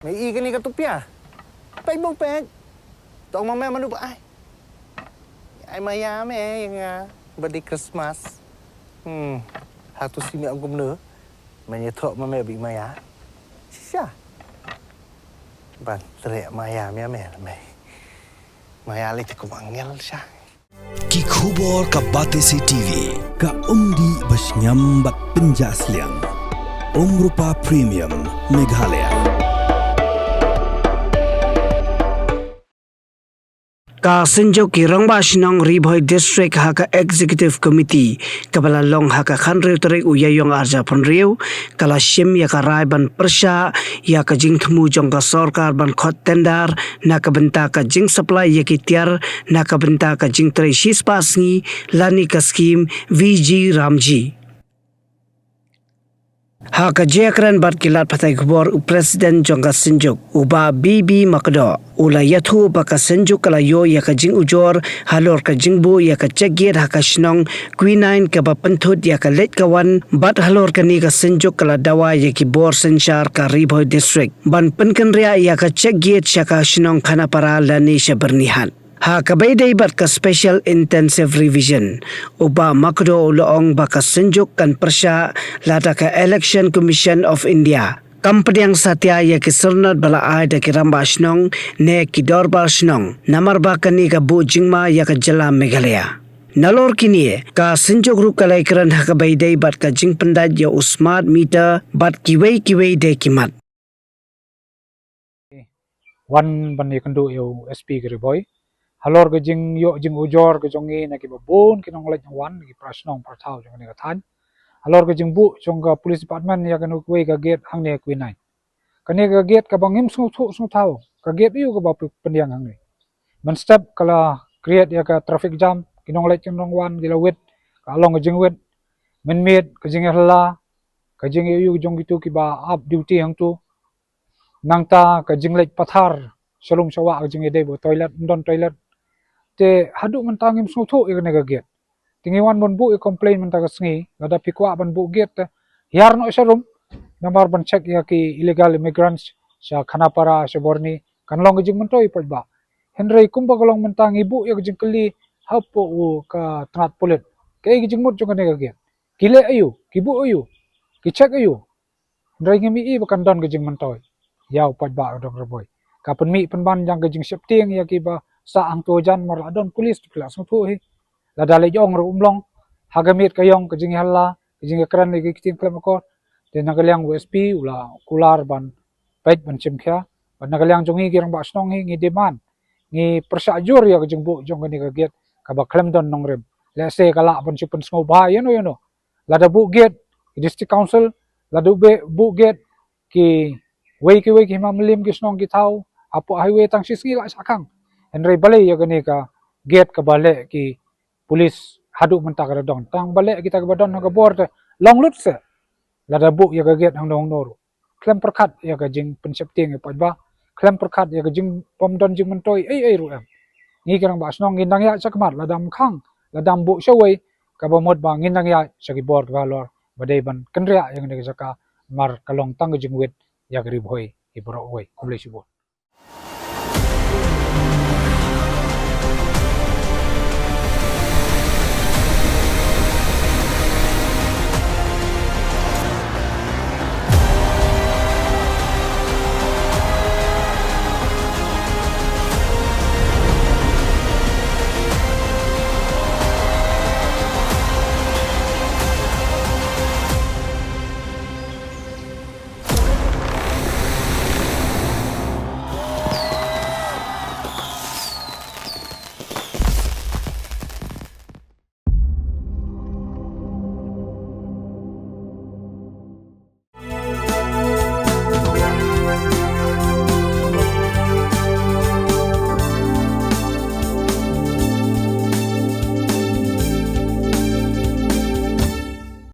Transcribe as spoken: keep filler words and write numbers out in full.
Me i kane ka tupia. Peit bong peit. Tong ma me manu ba ai. Ai maya me ïa nga. Ba dei Christmas. Hmm. Hatu si me ong kumno. Me ïathuh ma me ba i maya. Shisha. Ban treh maya me me me. Maya lei te kum angel sha. Ki khubor ka Batesi TV, ka umdih ba shngiam bad pynjah sliang. Umrupa Premium, Meghalaya. Ka Synjuk ki Rangbah Shnong Ri Bhoi District ha ka Executive Committee kaba la long ha ka khathynriew tarik u Ïaïong arhajar phew hynriew, ka la shim ïa ka rai ban pyrshah ïa ka jingthmu jong ka sorkar ban khot tender na ka bynta ka jingsupply ïa ki tiar na ka bynta ka jingtrei shispah sngi lane ka skhim V G RAM G. Ha ka jingïakren bad ki lad pathai khubor, u President jong ka Synjuk, u Bah B B Makdoh, u la ïathuh ba ka Synjuk ka la ïoh ïa ka jingujor halor ka jingbuh ïa ka check gate ha ka shnong Quinine kaba pynthut ïa ka leit ka wan, bad halor kane ka Synjuk ka la dawa ïa ki bor synshar ka Ri Bhoi District ban pynkynriah ïa ka check gate sha ka shnong Khanapara lane sha Byrnihat. Ha kaba ïadei bad ka Special Intensive Revision, u Bah Makdoh u la ong ba ka Synjuk kan pyrshah lada ka Election Commission of India kam pdiang satia ïa ki syrnod ba la ai da ki rangbah shnong ne ki dorbar shnong, namar ba kane ka buh jingma ïa ka jylla Meghalaya. Nalor kine, ka Synjuk ruh ka la ïakren ha kaba ïadei bad ka jingpyndait ïa u smart meter bad kiwei kiwei de ki mat. Wan ban ïakynduh ïa u S P ka Ri Bhoi halor ka jingïoh jingujor ka jong ngi na kiba bun ki nongleit nongwan, ki para shnong para thaw jong kane ka thaiñ, halor ka jingbuh jong ka Police Department ïa kane kawei ka gate hangne ha Quinine. Kane ka gate kaba ngim sngewthuh sngewthaw, ka gate aiu kaba pyndiang hangne. Mynstep ka la create ïa ka traffic jam, ki nongleit ki nongwan ki la wit, ka long ka jingwit. Mynmiet ka jingïahala, ka jingïoh jong kito kiba ap duty hangto. Nangta ka jingleit pathar sha lum sha wah, ka jingïadei bad toilet, ym don toilet. Te haduh mynta ngim sngewthuh ïa kane ka gate. Te ngi wan ban buh ïa complain mynta ka sngi, lada phi kwah ban buh gate te hiar noh sha rum, namar ban check ïa ki illegal immigrants sha Khanapara, sha Byrni, kan long ka jingmyntoi paidbah. Hynrei kumba ka long mynta ngi buh ïa ka jingkylli hapoh u ka tnat pulit. Kaei ka jingmut jong kane ka gate? Ki leh aiu? Ki buh aiu? Ki check aiu? Hynrei ngim i ba kan don ka jingmyntoi ïa u paidbah ka dong Ri Bhoi. Ka pynmih pynban ïa ka jingsheptieng ïa kiba sah hangto jan, namar la don police, to phi la sngewthuh hi. Lada leit ong ruh um long, ha ka miet ka ïong ka jingïahala, ka jingïakren ïa ki ktien khlem akor. Te na ka liang u S P u la kular ban peit ban shim khia. Bad na ka liang jong ngi ki rangbah shnong hi ngi demand, ngi pyrshah jur ïa ka jingbuh jong kane ka gate kaba khlem don nongrim. Lehse ka lah ban shu pynsngewbha ïano ïano. Lada buh gate ki District Council, lada buh gate kiwei kiwei ki hima mylliem ki shnong ki thaw hapoh highway, tang shi sngi lah shah khang. Hynrei balei ïa kane ka gate kaba leh ki police haduh mynta ka da don? Tang ba leh kita kiba don ha ka bor te long lut se. Lada buh ïa ka gate hangno hangno ruh, khlem pyrkhat ïa ka jingpynsheptieng ïa paidbah, khlem pyrkhat ïa ka jing, bym don jingmyntoi ei ei ruh em. Ngi ki rangbah shnong ngin dang ïaid shakhmat, lada ym khang, lada ym buh shawei, kaba mut ba ngin dang ïaid sha ki bor kiba halor ba dei ban kynriah ïa kane ka jaka, namar ka long tang ka jingwit ïa ka Ri Bhoi hi baroh kawei. Khublei shibun.